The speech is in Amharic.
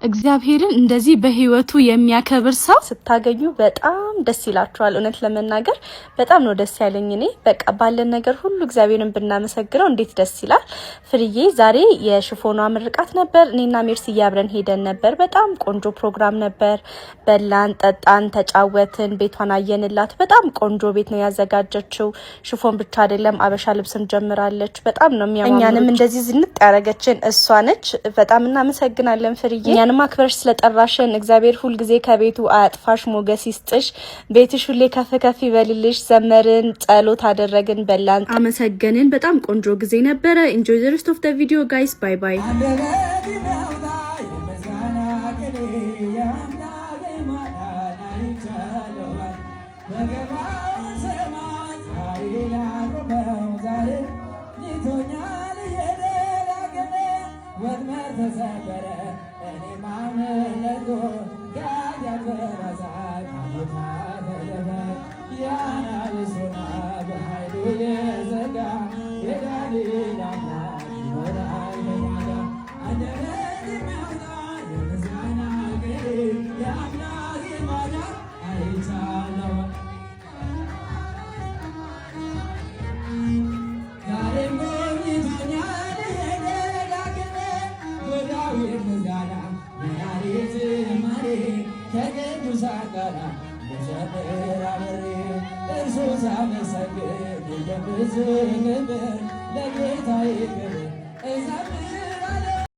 እግዚአብሔርን እንደዚህ በህይወቱ የሚያከብር ሰው ስታገኙ በጣም ደስ ይላችኋል። እውነት ለመናገር በጣም ነው ደስ ያለኝ። እኔ በቃ ባለን ነገር ሁሉ እግዚአብሔርን ብናመሰግነው እንዴት ደስ ይላል። ፍርዬ ዛሬ የሽፎኗ ምርቃት ነበር። እኔና ሜርሲ አብረን ሄደን ነበር። በጣም ቆንጆ ፕሮግራም ነበር። በላን፣ ጠጣን፣ ተጫወትን፣ ቤቷን አየንላት። በጣም ቆንጆ ቤት ነው ያዘጋጀችው። ሽፎን ብቻ አይደለም፣ አበሻ ልብስም ጀምራለች። በጣም ነው የሚያማምሩት። እኛንም እንደዚህ ዝንጥ ያደረገችን እሷ ነች። በጣም እናመሰግናለን ፍርዬ። እኛንም አክብረሽ ስለጠራሽን እግዚአብሔር ሁልጊዜ ከቤቱ አያጥፋሽ፣ ሞገስ ይስጥሽ፣ ቤትሽ ሁሌ ከፍ ከፍ ይበልልሽ። ዘመርን፣ ጸሎት አደረግን፣ በላን፣ አመሰገንን። በጣም ቆንጆ ጊዜ ነበረ። Enjoy the rest of the video, guys። Bye bye። አንደበት የሚያወጣ የምስጋና ቅኔ፣ የአምላኬ ማዳን አይቻለሁ። በገባኦን ሰማይ ዛሬ ላቆመው ዛሬ ይቶኛል እየደጋገመ። ወጥመድ ተሰበረ፣ እኔም አመለጥኩ ከኃጢአት በራሳት ጌታ ተደፈር። የአናብስቱን አፍ በኃይሉ የዘጋ የዳንኤል አምላክ ይኖራል ከእኛ ጋር። አንደበት የሚያወጣ የምስጋና ቅኔ፣ የአምላኬ ማዳን አይቻለሁ። ዛሬም ጎብኝቶኛል እየደጋገመ፣ በዳዊት ምስጋና፣ በያሬድ ዝማሬ፣ ከቅዱሳን ጋራ ልዘምር አብሬ። እርሱን ሳመሰግን የብዙ ክብር ለጌታዬ ክብር እዘምር።